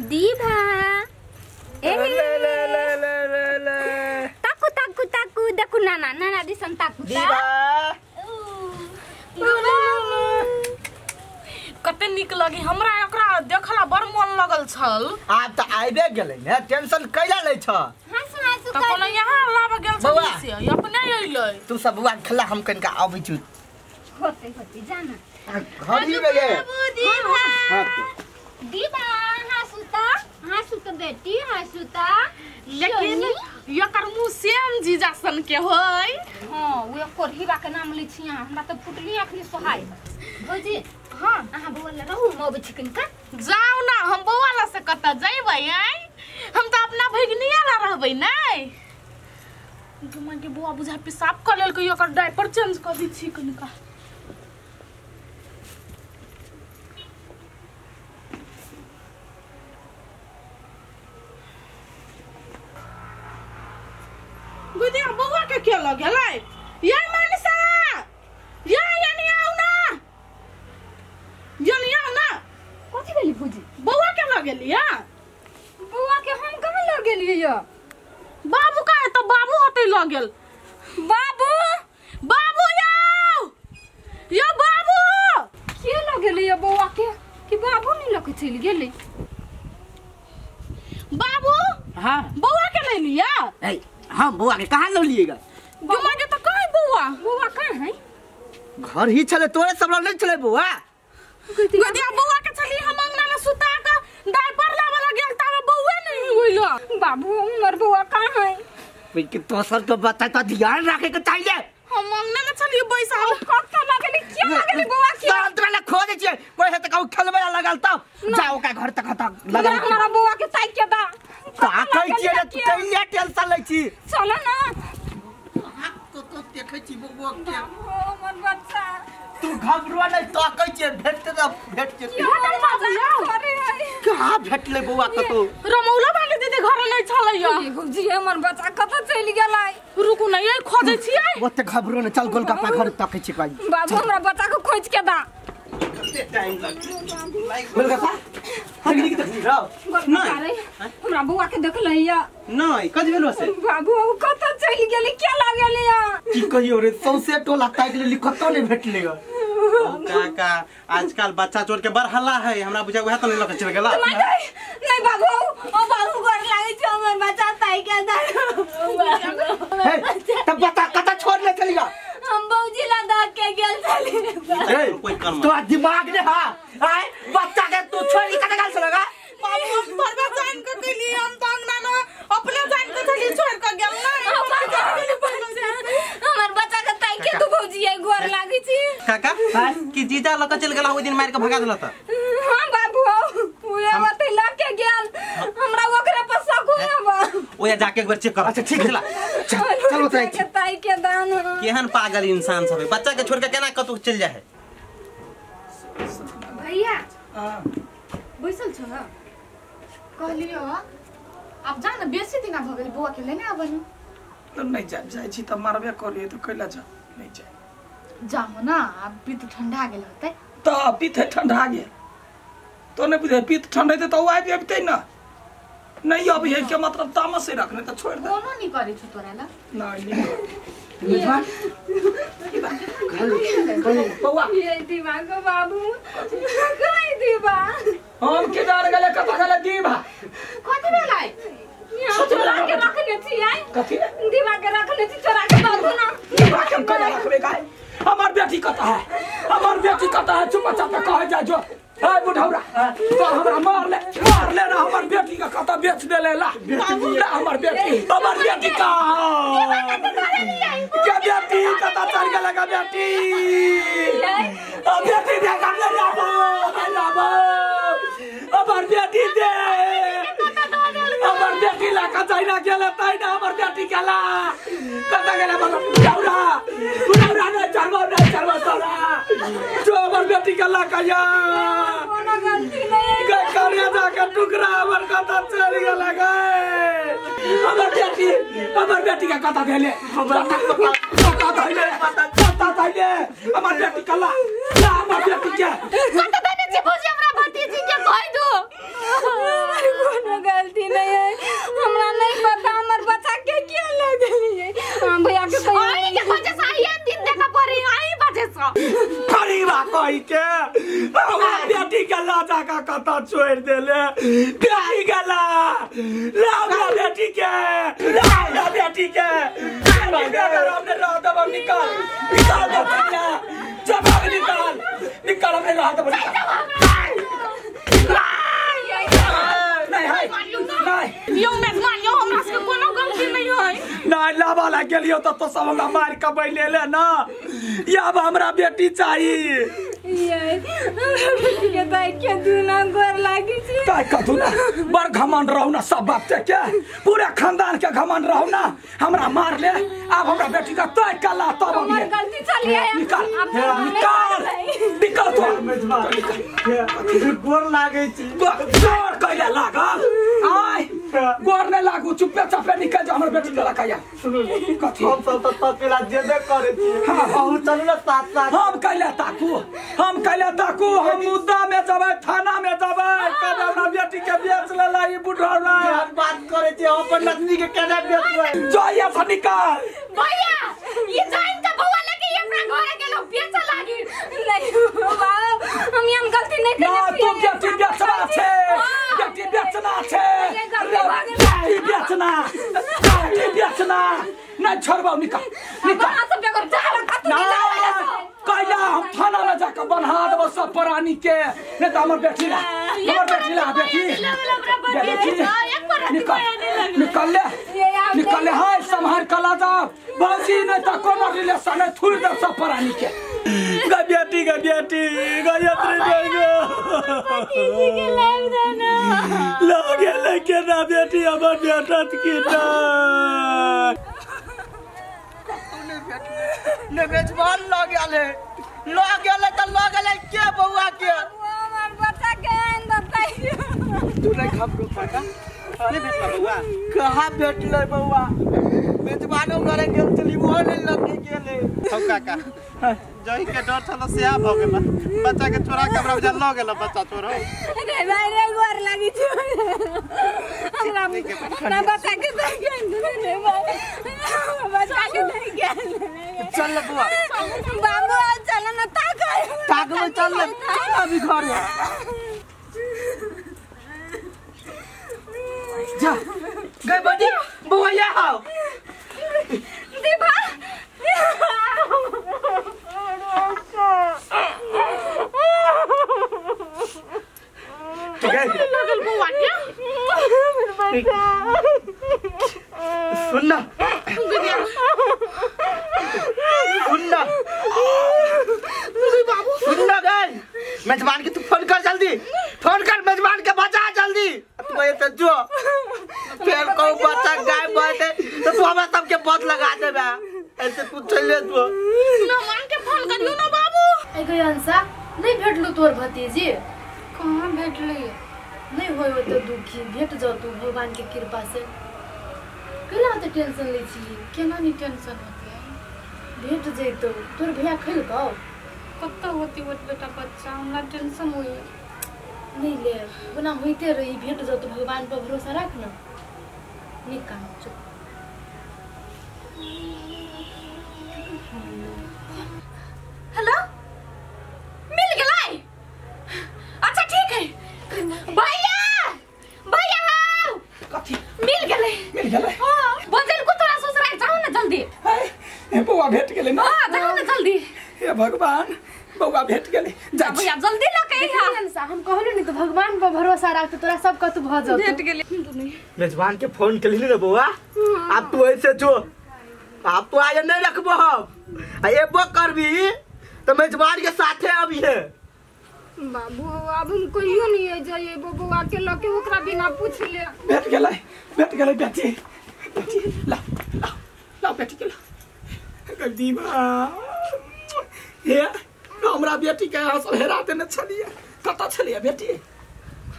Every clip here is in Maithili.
दीभा ए ले ले ले ले ले ले ताकू ताकू ताकू देखू नाना नाना दिसन ताकू दीभा कते निक लगी हमरा एकरा देखला बड़ मन लगल छल। आब त आइबे गेलै ने टेंशन कैला लै छ। हंसू हंसू त कोनो यहाँ लाब गेल बौआ। छली से अपने अइलै। तू सब बौआ खेला हम कनिका आबै छी। होते होते जाना घर ही में गे। दीभा हां दीभा हंसू त बेटी हंसू त। लेकिन एकर मुँह सेम जीजा सन के होय। हां ओ एकर हीरा के नाम लै छी हमरा त फुटली अखनी सोहाय। भौजी हां अहाँ बौआ ल रहू हम अबै छी कनिका। जाउ ना हम बौआ ल से कत जइबै आइ हम त अपना भगिनिया ल रहबै नै। मां के बौआ बुझा पेशाब क लेलकै एकर डायपर चेंज क दै छी कनिका। गुदिया बौआ के के लग गेलै या मानसा या यानी आउ ना यानी आउ ना। कथि भेली भौजी बौआ के लग गेली या बौआ के हम कहाँ लग गेलियै या बाबू का है तो बाबू होते लग गेल। बाबू बाबू याओ यो बाबू के लग गेलै या बौआ के कि बाबू नहीं लग चलि गेलै। बाबू हां बौआ के ले लिया। ए हां बौआ के कहां ल लिएगा बौआ के तो कहीं बौआ बौआ कहाँ है घर ही छले तोरे सब लग नहीं छले बौआ। गदिया बौआ के छली हम अंगना में सुता के डायपर लावे लग गेल ताबे बौआ नहीं होइल। बाबू हमर बौआ कहाँ है भाई के दोसर के बता त ध्यान रखे के चाहिए। हम अंगना में छली बैसा कत्ता लागली क्या लागली बौआ के संतरा ले खोजे छियै कोई है त कहू खेलबे लगल तब जाओ का घर तक तक लगल हमरा बौआ के ताकि के दा ताकै छियै रे कैले टेंशन लै छी। चलो ना तो तो देखै छी बौआ के हमर बच्चा तू घबरवा नै ताकै छियै भेटते त भेट जेतै। कहाँ भेटलै बौआ कतौ रमौला वाली दीदी घर नै छलै या भौजी हमर बच्चा कतौ चलि गेलै। रुकू नै ए खोजै छियै ओते घबरो नै चल गोलगप्पा घर ताकै छी कहीं। बाबू हमरा बच्चा के खोज के दा कते टाइम लगतै गोलगप्पा हगनी के देखली रौ नै हमरा बौआ के देखलै या नै कथि भेलो से बाबू ओ कतौ चलि गेलै के लागल या की कहियो रे सौसे टोला ताकि लेली कतौ नै भेटलै। काका आजकल बच्चा चोर के बड़ हल्ला है हमरा बुझा वएह त नहीं लके चल गेला। नहीं बाबू ओ बाबू गोर लागै छै हमर बच्चा ताकि के दा। हे तब बता कतौ छोड़ले चली गा हम बौजी ला दा के गेल छली। ए कोई काम तो दिमाग ने हां आय बच्चा के तू छोड़ी कत गेल छलगा। बाबू हम थोड़बे जान के कैली हम त अंगना में अपने जान के छली छोड़ के गेल नै हमर बच्चा के ताकि के तू भौजी आई गोर लागै छी। काका कि जीजा लके चल गेला ओइ दिन मार के भगा देला त। हां बाबू ओए ओते लके गेल हमरा ओकरे पर शक होय। ओया जाके एक बार चेक कर। अच्छा ठीक है चलो ताई के ताई के दान केहन पागल इंसान सब है बच्चा के छोड़ के केना कतौ चल जाए है। भैया हां बैसल छ कहलियो अब जा न बेसी दिना भ गेल बौआ के लेने आबनु त नहीं जाब जाय छी त मारबे करिए त कैला जा नहीं जाय जाहो ना अब पित्त ठंडा गेल होतै त पित्त ठंडा गेल तो नहीं बुझे पित्त ठंडा त उ आबि आबितै न नहीं अब ये के मतलब तामस से रखने त छोड़ दे कोनो नहीं करै छु तोरा ला नहीं नहीं मेजबान बौआ ये दिमाग बाबू कहीं दीबा हम के जान गेले कत गेले दीबा कथि भेलै चोरा के रखने छी आई कथि दीबा के रखने छी चोरा के बाबू ना दीबा के हम केना रखबे गाय हमर बेटी कत है हमर बेटी कत है चुप चाप कह जा जो ए बुढ़ौरा तो हमरा मार ले ना हमर बेटी के कत बेच देले ला ला हमर बेटी का के बेटी कत चल गेल का बेटी अब बेटी दे कर ले जाबो जाबो हमर बेटी दे हमर बेटी ला कत ना गेले ताई ना हमर बेटी केला कत गेले बुढ़ौरा बुढ़ौरा ने चरवा ने चरवा तोरा जो हमर बेटी के ला कया कोनो गलती नहीं के करिया जाके टुकड़ा हमर कत चल गेल गए हमर बेटी के कत भेले कत धइले कत धइले हमर बेटी के ला ला हमर बेटी के कत देने छी भौजी हमरा भतीजी के कहि दो हमर बेटी के ला जाका कता छोड़ देले बेटी के ला ला हमरा बेटी के ला हमरा बेटी के हमने रह देब निकाल निकाल दे कन्या जवाब निकाल निकाल हमने रह देब नहीं है नहीं यो मेजबान यो हमरा से कोनो गलती नहीं होय नहीं लावा ला गेलियो त तो सब हमरा मार के बैले ले ना अब हमरा बेटी चाहिए ये बेटी के दाई के दुना गोर लागी छी काय कथू ना बड़ घमंड रहू ना सब बाप के पूरा खानदान के घमंड रहू ना हमरा मार ले अब हमरा बेटी का तय कला तब हमर गलती चलिए निकाल निकाल निकाल तो मेजबान गोर लागे छी गोर कैला लागल आय गोर नहीं लागू चुपे चापे निकल जा हमर बेटी के लकाया कथी हम सब त तकेला जेबे करे छी हां अहू चलू ना साथ साथ हम कैला ताकू हम कैला ताकू हम मुद्दा में जबै थाना में जबै कब हमरा बेटी के बेच लेला ई बुढ़ौला हम बात करे छी हम अपन नतनी के केना बेचबै जाइए से निकाल भैया ये जाइन के बउआ लेके ये अपना घर गेलो बेच लागी नहीं बाप हम यहाँ गलती नहीं ना करने तू बेटी बेचना छे बेटी बेचना छे बेटी बेचना बेटी बेचना नहीं छोड़बौ निकाल निकाल सब बेगर जा कतु ना कैला हम थाना में जाके बन्हा देबो सब प्राणी के नहीं तो हमर बेटी ला हमर बेटी ला बेटी बेटी निकल निकल ले निकल ले हाय सम्हार कला जाओ भौजी नहीं तो कोनो रिलेशन नहीं थुर दे सब प्राणी के गा बेटी गायत्री बेगो के लाइव देना लगे लेके ना बेटी हमर बेटत की ना ने मेजबान ल गेले ल गेले त ल गेले के बउआ के हमर बच्चा के आइन दतै तू नहीं घबरो काका नहीं भेटला बउआ कहाँ भेटलै बउआ मेजबानो करे गेल चली वो नहीं लगे गेले हौ काका जही के डर छल से आ भ गेल बच्चा के चोरा के हमरा बुझा ल गेल बच्चा चोर हौ रे भाई रे गोर लागी छी हमरा अपना बच्चा के दे गेल रे भाई बच्चा के दे गेल चल ले बउआ बाबू चल ना ताक ताकबे चल ले चल अभी घर जा गए बड़ी बउआ या आओ दीपा लगल बउआ के सुन ना सुन ना सुन ना गए मेजबान के तू फोन कर जल्दी फोन कर मेजबान के बचा जल्दी तू ये तो जो फिर कहूँ बच्चा गाय बहते तो तू हमरा सबके बद लगा देबे ऐसे तू चल ले तू मेहमान के फोन करियो ना बाबू ए गई अंसा नहीं भेटलू तोर भतीजी कहाँ भेटलै नहीं होय ओते दुखी भेट जातू भगवान के कृपा से केना ओते टेंशन लै छी केना नहीं टेंशन होती भेट जैतौ तोर भैया खेलकौ कत्ता होती होत बेटा बच्चा हमरा टेंशन होई नहीं ले ओना होइते रही भेट जातू भगवान पर भरोसा राख ना निक काम चुप हेलो मिल गेलै अच्छा ठीक है भैया भैया आओ कथी मिल गेलै मिल गेलै हां बजल को तोरा ससुराल जाओ ना जल्दी हे बउआ भेट गेलै ना हां जाओ ना जल्दी हे भगवान बउआ भेट गेलै जा भैया जल्दी ल के आ अंसा हम कहलू नहीं तो भगवान पर भरोसा राख तो तोरा सब कतु भ जातौ भेट गेलै मेजबान के फोन कली ना बउआ अब तू ऐसे जो अब तो आज नहीं रखबो हम आ एबो करबी तो मेजबान के साथे अभी है बाबू अब हम कहियो नहीं जाइए बबुआ के लके ओकरा बिना पूछ ले भेट गेलै बेटी बेटी ला ला ला बेटी के ला गदीमा हे हमरा बेटी के अहाँ सब हेरा देने छलियै कतऽ छलियै बेटी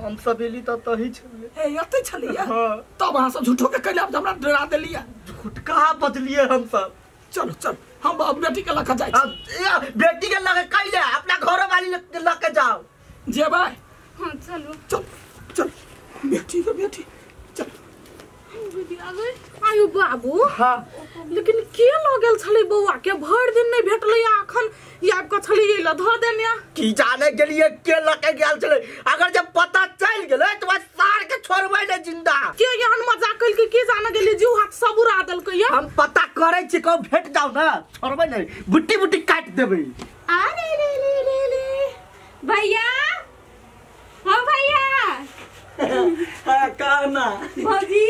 हम सब एली त तही छलियै हे एतै छलियै हां तब अहाँ सब झूठो के कैला हमरा डरा देलियै झूठ कहाँ बदलिए हम सब चलो चलो हम अब बेटी के लके जाइ छी अब बेटी के लगे कैले अपना घर वाली लके जाओ जेबै हां चलो चल चल बेटी के बेटी चल आयो बाबू। हां लेकिन के लगल छलै बौआ के भर दिन नहीं भेटलै अखन याब क छलै ये ल ध देने की जाने गेलिए के लके गेल छलै। अगर जब पता चल गेलै त बस सार के छोड़बै नै जिंदा। के एहन मजाक कइल के जाने गेलिए जीव हाथ सब उड़ा देलकै। हम पता करै छी कहू भेट जाउ ना छोड़बै नै बुट्टी बुट्टी काट देबै। अरे रे रे रे रे भैया, हां भैया। हां कहना भौजी।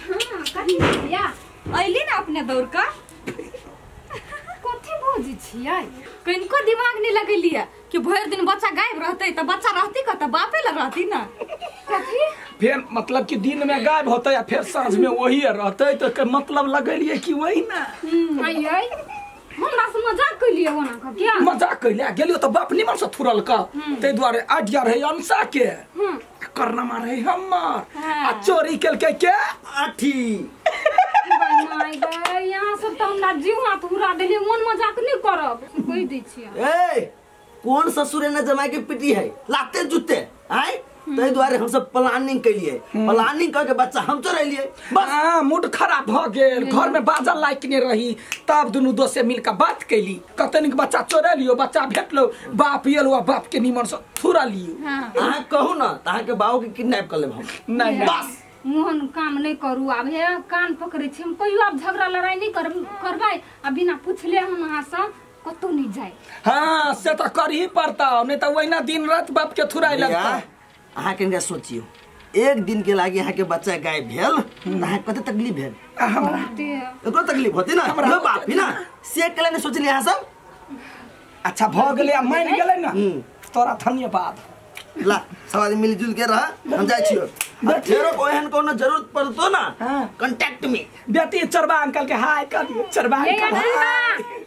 हां कथी भैया अइली ना अपने दौड़ का कथी भौजी छियै कनिको दिमाग नहीं लगेलिए कि भरि दिन बच्चा गायब रहतै त बच्चा रहती कत बापे ल रहती ना कथी फिर मतलब कि दिन में गायब होतै आ फिर साँझ में वही रहतै त के मतलब लगेलिए कि वही ना। आइ हमरा से मजाक कइलिए ओना क क्या मजाक कइले गेलियो त बाप निमन से थुरल क तै दुआरे आडिया रहे अंसा के करनामा रहे हमर आ चोरी केलकै के आठी। माय गए यहाँ सब त हमरा जीव हाथ उड़ा देलिए मोन मजाक नहीं करब कहि दै छियै। ए कौन ससुर ने जमाई के पिटी है लाते जूते आय तै दुआरे हम सब प्लानिंग केलिए प्लानिंग करके बच्चा हम चोरेलिए बस। हां मूड खराब भ गेल घर में बाजल लायक नहीं रही तब दुनू दोस्त मिलके बात कैली कतनिक बच्चा चोरेलियो बच्चा भेटलो बाप येलो आ बाप के निमन से थुरा लियो। अहाँ कहू ना त अहाँ के बाबू के किडनैप कर लेब हम। नहीं बस मोहन काम नहीं करू आब हे कान पकड़ै छी हम कहियो आब झगड़ा लड़ाई नहीं करबै आ बिना पूछले हम अहाँ से कतौ नहीं जाए। हां से त करही पड़ता नहीं त वहिना दिन रात बाप के थुराई लगता। अहाँ के सोचियो एक दिन के लागी अहाँ के बच्चा गायब भेल त अहाँ कते तकलीफ भेल हमरा एकरो तकलीफ होती ना हमरा बाप ही ना से केला नहीं सोचली अहाँ सब। अच्छा भ गेलै आ मान गेलै ना तोरा धन्यवाद। ला सब आदमी मिलजुल के रह हम जाइ छियो फेरो कोहन कोनो जरूरत पड़तो ना कांटेक्ट मी। बेटी चरबा अंकल के हाय कर दियो चरबा अंकल।